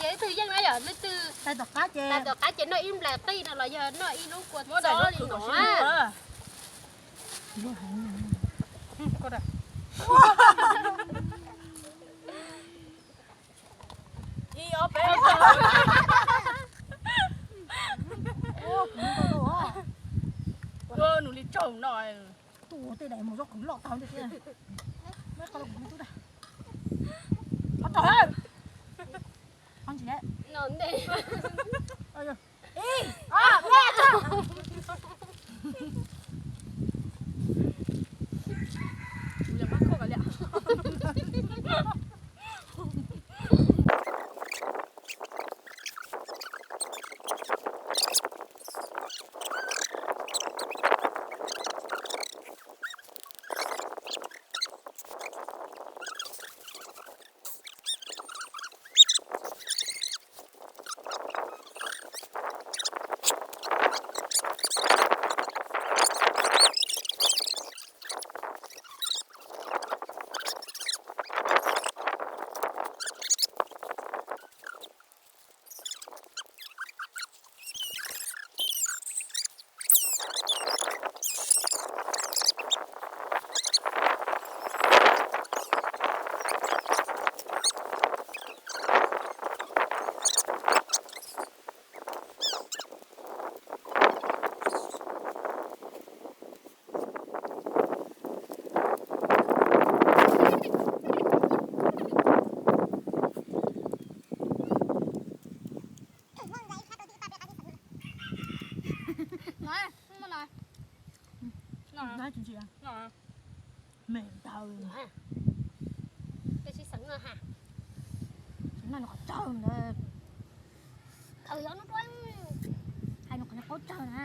Leej twg yeej na yom, leej twg tais tom qab ces noj ib nplais qij no los yog noj ib lub kua txob li no. Nws li tsaug no. Tus tej daim mus zaub qhwv loj tag tiag tiag. Muab qhov los kuv tub da. Qhov tso. Qhov ntsis. Ib, ob, peb, tso. Mem ntawd. Peb sib xeem no ha. Xeem no nws qhov tsawg ntawd. Hais nws qhov qaub tsawg na.